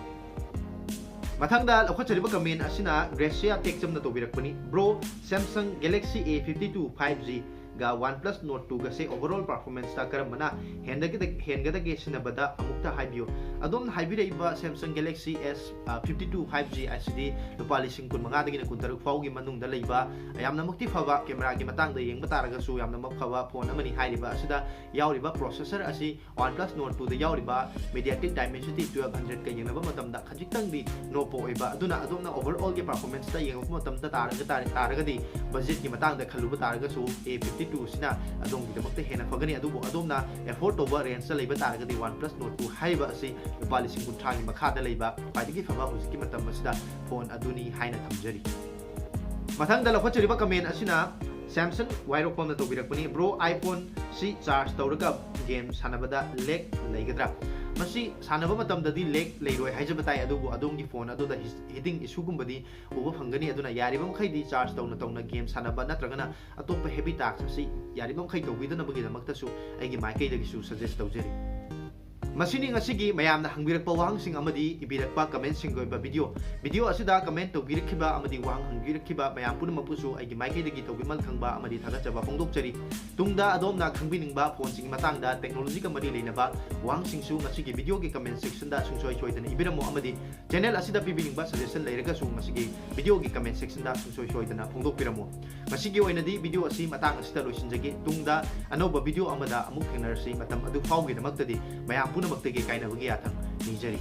ꯃꯊꯪꯗ ꯂꯧꯈꯠꯆꯔꯤꯕ comment ꯑꯁꯤꯅ Gracia Tech ꯆꯝꯅ ꯇꯧꯕꯤꯔꯛꯄꯅꯤ, "Bro, Samsung Galaxy A fifty-two five G ꯒ OnePlus Nord two ꯒꯁꯦ overall performance ꯇ ꯀꯔꯝꯕꯅ ꯍꯦꯟꯗꯒꯗ-, ꯍꯦꯟꯒꯗꯒꯦ ꯁꯤꯟꯅꯕꯗ ꯑꯃꯨꯛꯇ ꯍꯥꯏꯕꯤꯌꯨ꯫" ꯑꯗꯣꯝꯅ ꯍꯥꯏꯕꯤꯔꯛꯏꯕ Samsung Galaxy S, ꯑ, fifty-two five G ꯑꯁꯤꯗꯤ ꯂꯨꯄꯥ ꯂꯤꯁꯤꯡ ꯀꯨꯟꯃꯉꯥꯗꯒꯤꯅ ꯀꯨꯟꯇꯔꯨꯛ ꯐꯥꯎꯒꯤ ꯃꯅꯨꯡꯗ ꯂꯩꯕ, ꯌꯥꯝꯅꯃꯛꯇꯤ ꯐꯕ, camera ꯒꯤ ꯃꯇꯥꯡꯗ ꯌꯦꯡꯕ ꯇꯥꯔꯒꯁꯨ ꯌꯥꯝꯅꯃꯛ ꯐꯕ phone ꯑꯃꯅꯤ꯫ ꯍꯥꯏꯔꯤꯕ ꯑꯁꯤꯗ ꯌꯥꯎꯔꯤꯕ processor ꯑꯁꯤ OnePlus Nord two ꯗ ꯌꯥꯎꯔꯤꯕ MediaTek Dimensity twelve hundred ꯀ ꯌꯦꯡꯅꯕ ꯃꯇꯝꯗ ꯈꯖꯤꯛꯇꯪꯗꯤ ꯅꯣꯞꯄ ꯑꯣꯏꯕ꯫ ꯑꯗꯨꯅ ꯑꯗꯣꯝꯅ overall ꯒꯤ performance ꯇ ꯌꯦꯡꯉꯛꯄ ꯃꯇꯝꯗ ꯇꯥꯔꯒ ꯇꯥꯔꯦ-, ꯇꯥꯔꯒꯗꯤ budget ꯀꯤ ꯃꯇꯥꯡꯗ ꯈꯜꯂꯨꯕ ꯇꯥꯔꯒꯁꯨ A fifty-two ꯁꯤꯅ ꯑꯗꯣꯝꯒꯤꯗꯃꯛꯇ ꯍꯦꯟꯅ ꯐꯒꯅꯤ꯫ ꯑꯗꯨꯕꯨ ꯑꯗꯣꯝꯅ afford ꯇꯧꯕ range ꯇ ꯂꯩꯕ ꯇꯥꯔꯒꯗꯤ OnePlus Nord two ꯍꯥꯏꯔꯤꯕ ꯑꯁꯤ ꯂꯨꯄꯥ ꯂꯤꯁꯤꯡ ꯀꯨꯟꯊ꯭ꯔꯥꯒꯤ ꯃꯈꯥꯗ ꯂꯩꯕ ꯈ꯭ꯋꯥꯏꯗꯒꯤ ꯐꯕ ꯍꯧꯖꯤꯛꯀꯤ ꯃꯇꯝ ꯑꯁꯤꯗ phone ꯑꯗꯨꯅꯤ ꯍꯥꯏꯅ ꯊꯝꯖꯔꯤ꯫ ꯃꯊꯪꯗ ꯂꯧꯈꯠꯆꯔꯤꯕ comment ꯑꯁꯤꯅ Samson ꯋꯥꯏꯔꯣꯛꯄꯝꯅ ꯇꯧꯕꯤꯔꯛꯄꯅꯤ, "Bro, iPhone ꯁꯤ charge ꯇꯧꯔꯒ game ꯁꯥꯟꯅꯕꯗ lag ꯂꯩꯒꯗ꯭ꯔꯥ?" ꯃꯁꯤ ꯁꯥꯟꯅꯕ ꯃꯇꯝꯗꯗꯤ lag ꯂꯩꯔꯣꯏ ꯍꯥꯏꯖꯕ ꯇꯥꯏ, ꯑꯗꯨꯕꯨ ꯑꯗꯣꯝꯒꯤ phone ꯑꯗꯨꯗ ꯍꯤ-, heating issue ꯒꯨꯝꯕꯗꯤ ꯎꯕ ꯐꯪꯒꯅꯤ꯫ ꯑꯗꯨꯅ ꯌꯥꯔꯤꯕ ꯃꯈꯩꯗꯤ charge ꯇꯧꯅ ꯇꯧꯅ game ꯁꯥꯟꯅꯕ ꯅꯠꯇ꯭ꯔꯒꯅ ꯑꯇꯣꯞꯄ heavy task ꯑꯁꯤ ꯌꯥꯔꯤꯕ ꯃꯈꯩ ꯇꯧꯕꯤꯗꯅꯕꯒꯤꯗꯃꯛꯇꯁꯨ ꯑꯩꯒꯤ ꯃꯥꯏꯀꯩꯗꯒꯤꯁꯨ suggest ꯇꯧꯖꯔꯤ꯫ ꯃꯁꯤꯅꯤ ꯉꯁꯤꯒꯤ ꯃꯌꯥꯝꯅ ꯍꯪꯕꯤꯔꯛꯄ ꯋꯥꯍꯪꯁꯤꯡ ꯑꯃꯗꯤ ꯏꯕꯤꯔꯛꯄ comment ꯁꯤꯡꯒꯤ ꯑꯣꯏꯕ video꯫ Video ꯑꯁꯤꯗ comment ꯇꯧꯕꯤꯔꯛꯈꯤꯕ ꯑꯃꯗꯤ ꯋꯥꯍꯪ ꯍꯪꯕꯤꯔꯛꯈꯤꯕ ꯃꯌꯥꯝ ꯄꯨꯝꯅꯃꯛꯄꯨꯁꯨ ꯑꯩꯒꯤ ꯃꯥꯏꯀꯩꯗꯒꯤ ꯇꯧꯕꯤꯃꯜ ꯈꯪꯕ ꯑꯃꯗꯤ ꯊꯥꯒꯠꯆꯕ ꯐꯣꯡꯗꯣꯛꯆꯔꯤ꯫ ꯇꯨꯡꯗ ꯑꯗꯣꯝꯅ ꯈꯪꯕꯤꯅꯤꯡꯕ phone ꯁꯤꯡꯒꯤ ꯃꯇꯥꯡꯗ technology ꯒ ꯃꯔꯤ ꯂꯩꯅꯕ ꯋꯥꯍꯪꯁꯤꯡꯁꯨ ꯃꯁꯤꯒꯤ video ꯒꯤ comment section ꯗ ꯁꯨꯡꯁꯣꯏ ꯁꯣꯏꯗꯅ ꯏꯕꯤꯔꯝꯃꯨ ꯑꯃꯗꯤ channel ꯑꯁꯤꯗ ꯄꯤꯕꯤꯅꯤꯡꯕ suggestion ꯂꯩꯔꯒꯁꯨ ꯃꯁꯤꯒꯤ video ꯒꯤ comment section ꯗ ꯁꯨꯡꯁꯣꯏ ꯁꯣꯏꯗꯅ ꯐꯣꯡꯗꯣꯛꯄꯤꯔꯝꯃꯨ꯫ ꯉꯁꯤꯒꯤ ꯑꯣꯏꯅꯗꯤ video ꯑꯁꯤ ꯃꯇꯥꯡ ꯑꯁꯤꯗ ꯂꯣꯏꯁꯤꯟꯖꯒꯦ꯫ ꯇꯨꯡꯗ ꯑꯅꯧꯕ video ꯑꯃꯗ ꯑꯃꯨꯛ ꯊꯦꯡꯅꯔꯁꯤ꯫ ꯃꯇꯝ ꯑꯗꯨ ꯐꯥꯎꯒꯤꯗꯃꯛꯇꯗꯤ ꯃꯌꯥꯝ ꯄꯨꯝꯅꯃꯛꯇꯒꯤ ꯀꯥꯏꯅꯕꯒꯤ ꯌꯥꯊꯪ ꯅꯤꯖꯔꯤ꯫